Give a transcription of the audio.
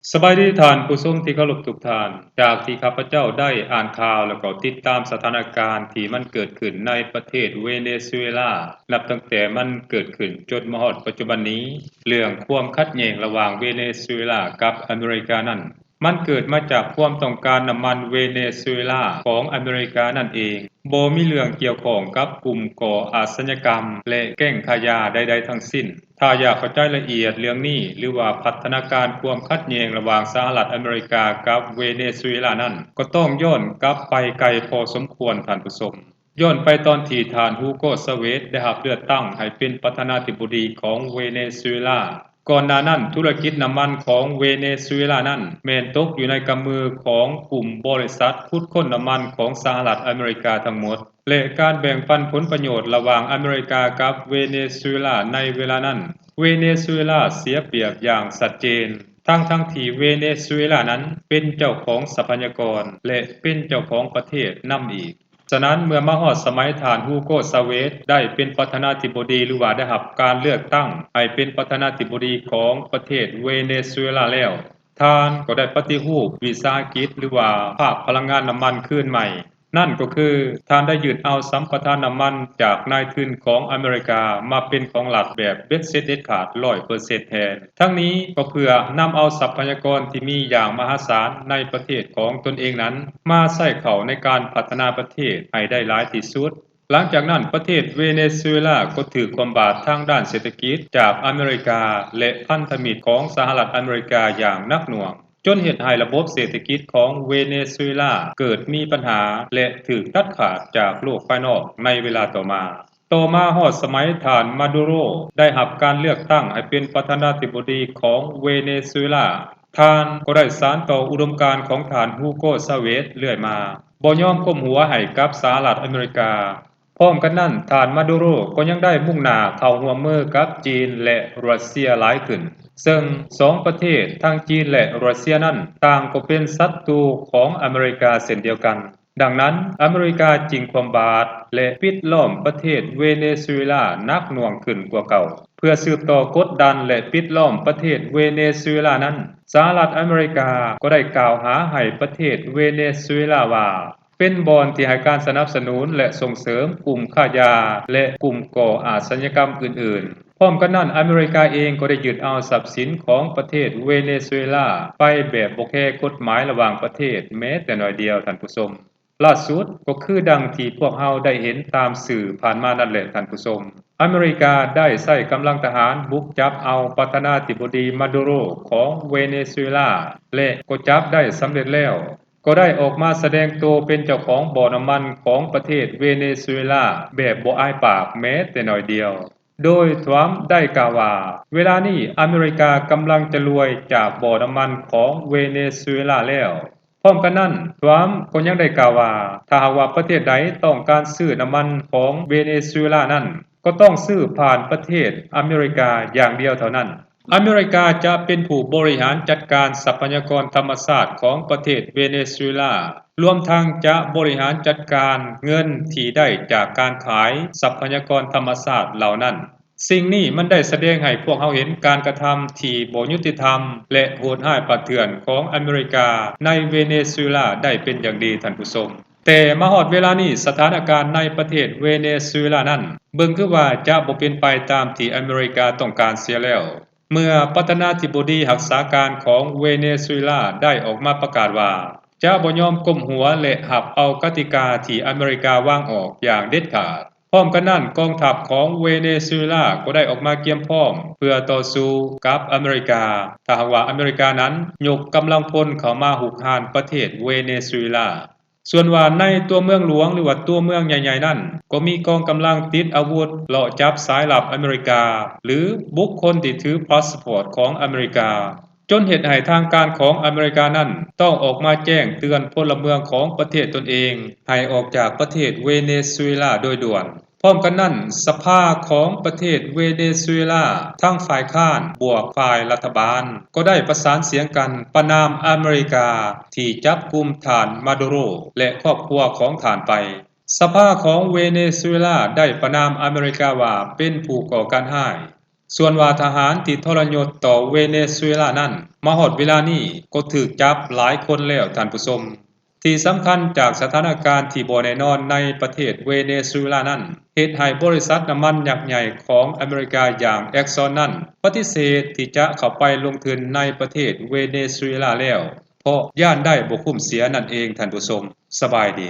ສະບາຍດີທ່ານຜູ້ຊົມທີ່ເຄົາລົບທຸກທ່ານ. ຈາກທີ່ຂ້າພະເຈົ້າໄດ້ອ່ານຂ່າວ ແລ້ວກໍຕິດຕາມສະຖານະການທີ່ມັນເກີດຂຶ້ນໃນປະເທດເວເນຊູເອລາ ນັບຕັ້ງແຕ່ມັນເກີດຂຶ້ນຈົນມາຮອດປັດຈຸບັນນີ້, ເລື່ອງຄວາມຂັດແຍ່ງລະຫວ່າງເວເນຊູເອລາກັບອາເມລິການັ້ນ ມັນເກີດມາຈາກຄວາມຕ້ອງການນ້ຳມັນເວເນຊູເອລາຂອງອາເມລິການັ້ນເອງ, ບໍ່ມີເລື່ອງກ່ຽວຂ້ອງກັບກຸ່ມກໍ່ອາຊະຍາກຳ ແລະ ແກ້ງຄ້າຢາໃດໆທັງສິ້ນ. ຖ້າຢາກເຂົ້າໃຈລະອຽດເລື່ອງນີ້ ຫຼືວ່າພັດທະນາການຄວາມຂັດແຍ່ງລະຫວ່າງສະຫະລັດອາເມລິກາກັບເວເນຊູເອລານັ້ນ ກໍຕ້ອງຍ້ອນກັບໄປໄກພໍສົມຄວນ, ທ່ານຜູ້ຊົມ. ຍ້ອນໄປຕອນທີ່ທ່ານ Hugo Chavez ໄດ້ຮັບເລືອກຕັ້ງໃຫ້ເປັນປະທານາທິບໍດີຂອງເວເນຊູເອລາ. ກ່ອນໜ້ານັ້ນ, ທຸລະກິດນ້ຳມັນຂອງເວເນຊູເອລານັ້ນ ແມ່ນຕົກຢູ່ໃນກຳມືຂອງກຸ່ມບໍລິສັດຂຸດຄົ້ນນ້ຳມັນຂອງສະຫະລັດອາເມລິກາທັງໝົດ, ແລະ ການແບ່ງປັນຜົນປະໂຫຍດລະຫວ່າງອາເມລິກາກັບເວເນຊູເອລາໃນເວລານັ້ນ, ເວເນຊູເອລາເສຍປຽບຢ່າງຊັດເຈນ, ທັງໆທີ່ເວເນຊູເອລານັ້ນເປັນເຈົ້າຂອງຊັບພະຍາກອນ ແລະ ເປັນເຈົ້າຂອງປະເທດນຳອີກ. ສະນັ້ນ, ເມື່ອມາຮອດສະໄໝທ່ານ Hugo Chavez ໄດ້ເປັນປະທານາທິບໍດີ ຫຼືວ່າໄດ້ຮັບການເລືອກຕັ້ງໃຫ້ເປັນປະທານາທິບໍດີຂອງປະເທດເວເນຊູເອລາແລ້ວ, ທ່ານກໍໄດ້ປະຕິຮູບວິສາຫະກິດ ຫຼືວ່າພາກພະລັງງານນ້ຳມັນຄືນໃໝ່. ນັ້ນກໍຄື ທ່ານໄດ້ຍຶດເອົາສຳປະທານນ້ຳມັນຈາກນາຍທຶນຂອງອາເມລິກາມາເປັນຂອງລັດແບບເບັດເສັດເດັດຂາດຮ້ອຍເປີເຊັນແທນ. ທັງນີ້ກໍເພື່ອນຳເອົາຊັບພະຍາກອນທີ່ມີຢ່າງມະຫາສານໃນປະເທດຂອງຕົນເອງນັ້ນ ມາໃຊ້ເຂົ້າໃນການພັດທະນາປະເທດໃຫ້ໄດ້ຫຼາຍທີ່ສຸດ. ຫຼັງຈາກນັ້ນ, ປະເທດເວເນຊູເອລາກໍຖືກຄວ່ຳບາດທາງດ້ານເສດຖະກິດຈາກອາເມລິກາ ແລະ ພັນທະມິດຂອງສະຫະລັດອາເມລິກາຢ່າງໜັກໜ່ວງ, ຈົນເຮັດໃຫ້ລະບົບເສດຖະກິດຂອງເວເນຊູເອລາເກີດມີບັນຫາ ແລະ ຖືກຕັດຂາດຈາກໂລກພາຍນອກໃນເວລາຕໍ່ມາ. ຕໍ່ມາຮອດສະໄໝທ່ານ ມາດູໂຣ ໄດ້ຮັບການເລືອກຕັ້ງໃຫ້ເປັນປະທານາທິບໍດີຂອງເວເນຊູເອລາ, ທ່ານກໍໄດ້ສານຕໍ່ອຸດົມການຂອງທ່ານ Hugo Chavez ເລື້ອຍມາ, ບໍ່ຍອມກົ້ມຫົວໃຫ້ກັບສະຫະລັດອາເມລິກາ. ພ້ອມກັນນັ້ນ, ທ່ານ ມາດູໂຣ ກໍຍັງໄດ້ມຸ່ງໜ້າເຂົ້າຮ່ວມມືກັບຈີນ ແລະ ຣັດເຊຍຫຼາຍຂຶ້ນ, ເຊິ່ງສອງປະເທດ ທັງຈີນ ແລະ ຣັດເຊຍນັ້ນ ຕ່າງກໍເປັນສັດຕູຂອງອາເມລິກາເຊັ່ນດຽວກັນ. ດັ່ງນັ້ນ, ອາເມລິກາຈຶ່ງຄວ່ຳບາດ ແລະ ປິດລ້ອມປະເທດເວເນຊູເອລາໜັກໜ່ວງຂຶ້ນກວ່າເກົ່າ. ເພື່ອສືບຕໍ່ກົດດັນ ແລະ ປິດລ້ອມປະເທດເວເນຊູເອລານັ້ນ, ສະຫະລັດອາເມລິກາກໍໄດ້ກ່າວຫາໃຫ້ປະເທດເວເນຊູເອລາວ່າ ເປັນບ່ອນທີ່ໃຫ້ການສະໜັບສະໜູນ ແລະ ສົ່ງເສີມກຸ່ມຄ້າຢາ ແລະ ກຸ່ມກໍ່ອາຊະຍາກຳອື່ນໆ. ພ້ອມກັນນັ້ນ, ອາເມລິກາເອງກໍໄດ້ຍຶດເອົາຊັບສິນຂອງປະເທດເວເນຊູເອລາໄປແບບບໍ່ແຄກົດໝາຍລະຫວ່າງປະເທດແມ້ແຕ່ໜ້ອຍດຽວ, ທ່ານຜູ້ຊົມ. ຫຼ້າສຸດກໍຄືດັ່ງທີ່ພວກເຮົາໄດ້ເຫັນຕາມສື່ຜ່ານມານັ້ນແຫຼະ, ທ່ານຜູ້ຊົມ. ອາເມລິກາໄດ້ໃຊ້ກຳລັງທະຫານບຸກຈັບເອົາປະທານາທິບໍດີ ມາດູໂຣ ຂອງເວເນຊູເອລາ ແລະ ກໍຈັບໄດ້ສຳເລັດແລ້ວ, ກໍໄດ້ອອກມາສະແດງໂຕເປັນເຈົ້າຂອງບໍ່ນ້ຳມັນຂອງປະເທດເວເນຊູເອລາແບບບໍ່ອາຍປາກແມ້ແຕ່ໜ້ອຍດຽວ. ໂດຍທຣຳໄດ້ກ່າວວ່າ, ເວລານີ້ອາເມລິກາກຳລັງຈະລວຍຈາກບໍ່ນ້ຳມັນຂອງເວເນຊູເອລາແລ້ວ. ພ້ອມກັນນັ້ນ, ທຣຳກໍຍັງໄດ້ກ່າວວ່າ, ຖ້າຫາກວ່າປະເທດໃດຕ້ອງການຊື້ນ້ຳມັນຂອງເວເນຊູເອລານັ້ນ, ກໍຕ້ອງຊື້ຜ່ານປະເທດອາເມລິກາຢ່າງດຽວເທົ່ານັ້ນ. ອາເມລິກາຈະເປັນຜູ້ບໍລິຫານຈັດການຊັບພະຍາກອນທຳມະຊາດຂອງປະເທດເວເນຊູເອລາ, ລວມທັງຈະບໍລິຫານຈັດການເງິນທີ່ໄດ້ຈາກການຂາຍຊັບພະຍາກອນທຳມະຊາດເຫຼົ່ານັ້ນ. ສິ່ງນີ້ມັນໄດ້ສະແດງໃຫ້ພວກເຮົາເຫັນການກະທຳທີ່ບໍ່ຍຸຕິທຳ ແລະ ໂຫດຮ້າຍປ່າເຖື່ອນຂອງອາເມລິກາໃນເວເນຊູເອລາໄດ້ເປັນຢ່າງດີ, ທ່ານຜູ້ຊົມ. ແຕ່ມາຮອດເວລານີ້, ສະຖານະການໃນປະເທດເວເນຊູເອລານັ້ນ ເບິ່ງຄືວ່າຈະບໍ່ເປັນໄປຕາມທີ່ອາເມລິກາຕ້ອງການເສຍແລ້ວ. ເມື່ອປະທານາທິບໍດີຮັກສາການຂອງເວເນຊູເອລາໄດ້ອອກມາປະກາດວ່າ ຈະບໍ່ຍອມກົ້ມຫົວ ແລະ ຮັບເອົາກະຕິກາທີ່ອາເມລິກາວາງອອກຢ່າງເດັດຂາດ. ພ້ອມກັນນັ້ນ, ກອງທັບຂອງເວເນຊູເອລາກໍໄດ້ອອກມາກຽມພ້ອມເພື່ອຕໍ່ສູ້ກັບອາເມລິກາ, ຖ້າຫາກວ່າອາເມລິການັ້ນຍົກກຳລັງພົນເຂົ້າມາຮຸກຮານປະເທດເວເນຊູເອລາ. ສ່ວນວ່າໃນຕົວເມືອງຫຼວງ ຫຼືວ່າຕົວເມືອງໃຫຍ່ໆນັ້ນ, ກໍມີກອງກຳລັງຕິດອາວຸດເລາະຈັບສາຍລັບອາເມລິກາ ຫຼື ບຸກຄົນທີ່ຖືພາສປອດຂອງອາເມລິກາ, ຈົນເຮັດໃຫ້ທາງການຂອງອາເມລິການັ້ນຕ້ອງອອກມາແຈ້ງເຕືອນພົນລະເມືອງຂອງປະເທດຕົນເອງໃຫ້ອອກຈາກປະເທດເວເນຊູເອລາໂດຍດ່ວນ. ພ້ອມກັນນັ້ນ, ສະພາຂອງປະເທດເວເນຊູເອລາ ທັງຝ່າຍຄ້ານບວກຝ່າຍລັດຖະບານ ກໍໄດ້ປະສານສຽງກັນປະນາມອາເມລິກາທີ່ຈັບກຸມທ່ານ ມາດູໂຣ ແລະ ຄອບຄົວຂອງທ່ານໄປ. ສະພາຂອງເວເນຊູເອລາໄດ້ປະນາມອາເມລິກາວ່າເປັນຜູ້ກໍ່ການຮ້າຍ. ສ່ວນວ່າທະຫານທີ່ທໍລະຍົດຕໍ່ເວເນຊູເອລານັ້ນ ມາຮອດເວລານີ້ກໍຖືກຈັບຫຼາຍຄົນແລ້ວທ່ານຜູ້ຊົມ. ທີ່ສຳຄັນຈາກສະຖານະການທີ່ບໍ່ແນ່ນອນໃນປະເທດເວເນຊູເອລານັ້ນ ເຮັດໃຫ້ບໍລິສັດນ້ຳມັນຍັກໃຫຍ່ຂອງອາເມລິກາຢ່າງ Exxon ນັ້ນ ປະຕິເສດທີ່ຈະເຂົ້າໄປລົງທຶນໃນປະເທດເວເນຊູເອລາແລ້ວ ເພາະຢ້ານໄດ້ບໍ່ຄຸ້ມເສຍນັ້ນເອງທ່ານຜູ້ຊົມ. ສະບາຍດີ.